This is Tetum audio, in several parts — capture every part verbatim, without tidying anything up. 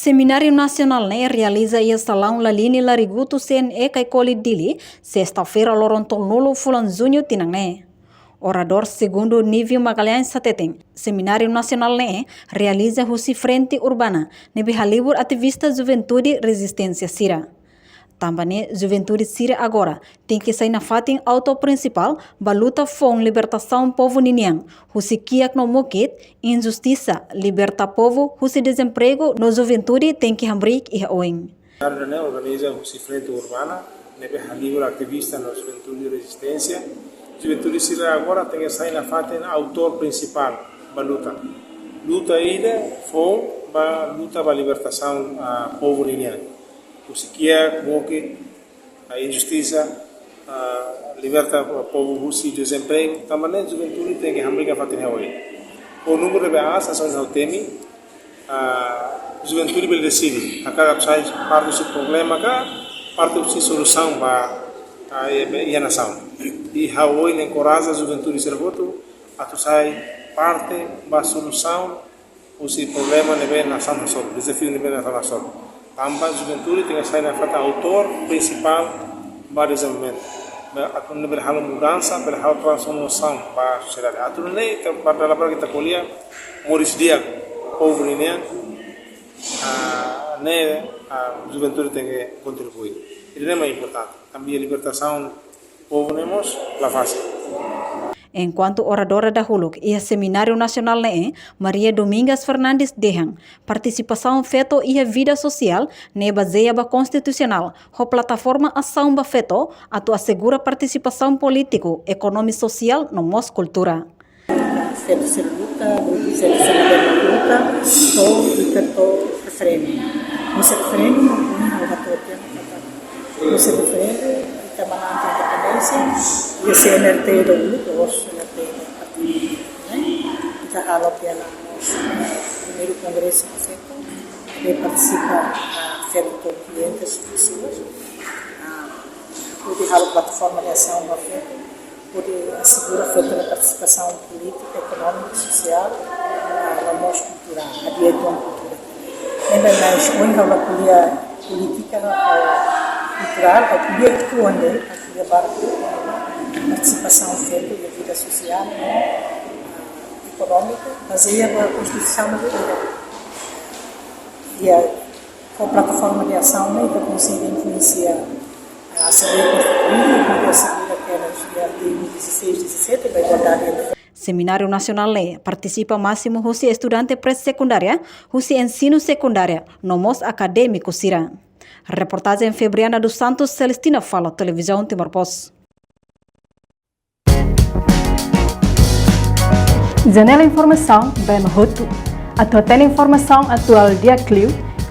Semináriu Nasionál ne'e realiza iha Salaun Lalini Larigutu C N E Caicoli Dili, sesta-feira loron tolunulu fulan-juñu tinan ne'e. Oradór segundu Nívio Magalhães hateten, Semináriu Nasionál ne'e realiza husi Frente Urbana, ne'ebé halibur ativista juventude rezisténsia sira. Tanba ne'e, juventude sira agora tenke sai nafatin autór prinsipál ba luta foun libertasaun povu ninian, husi kiak no mukit, injustisa, liberta povu husi dezempregu no juventude tenke hamriik iha oin. Semináriu ne'e organiza husi Frente Urbana, ne'ebé halibur ativista no juventude rezisténsia. Juventude sira agora tenke sai nafatin autór prinsipál ba luta. Luta ida foun ba luta ba libertasaun, ah, povu ninian. Husi kiak, mukit, ah, injustisa, ah, liberta povu husi dezempregu, tanba ne'e juventude tenke hamriik nafatin iha oin. Ho númeru ne'ebé aas, hanesan ohin ha'u temi, ah, juventude bele deside, hakarak atu sai parte husi problema ka parte husi solusaun ba, ah, iha, iha nasaun. I ha'u ohin enkoraja juventude sira hotu atu sai parte ba solusaun husi problema ne'ebé nasaun hasoru, dezafiu ne'ebé nasaun hasoru. Tanba juventude tenke sai nafatin autór prinsipál ba dezenvolvimentu. Ba atu nune'e bele halo mudansa, bele halo transformasaun ba sosiedade. Atu nune'e ita, ba dala barak ita ko'alia moris di'ak povu ninian, ah, ne'e, ah, juventude tenke kontribui. Ida-ne'e mak importante. Tanba libertasaun povu ne'e mós la fasil. Enkuantu oradora dahuluk iha Semináriu Nasionál ne'e, Maria Domingas Fernandes dehan, partisipasaun feto iha vida sosiál ne'e bazeia ba konstitusionál, ho plataforma asaun ba feto atu asegura partisipasaun polítiku, ekonómiku, sosiál no mós kultura. Feto sira luta, feto sira luta, to'o ita to'o referendu. Husi referendu, no kuni hau hato'o tiha, no husi referendu, ita manán independénsia, iha C N R T dahuluk, loos C N R T partidu, ne'e? Ita halo tiha ona, eh, primeiru kongresu ba feto, ne'ebé partisipa, ah, feto to'o quinhentas pessoas, ah, hodi halo plataforma de asaun ba feto, hodi asegura feto nia partisipasaun polítika, ekonómika, sosiál, ah, no mós kulturál, hadi'a ita-nia kultura. Ne'ebé mais ohin ha'u la ko'alia polítika, ah, kulturál, ha'u ko'alia uitoan de'it, ha'u ko'alia barak partisipasaun feto iha vida sosiál, no, ah, ekonómika, bazeia ba Konstituisaun brasileira. Iha ho plataforma de asaun ne'e ita konsege influensia, ah, Asembleia Konstituinte, hodi asegura kedas iha dois mil e dezasseis, dezassete ba igualdade entre. Semináriu Nasionál ne'e partisipa másimu husi estudante pré-sekundária, husi ensinu sekundária, no mós akadémiku sira. Reportajen Febriana dos Santos, Celestina Fala, Televizaun Timor Post. Janela informasaun ba ema hotu. Atu hatene informasaun atuál di'ak liu,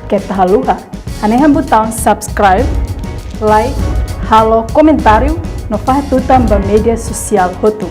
keta haluha hanehan butaun subscribe, like, halo komentáriu, no fahe tutan ba média sosiál hotu.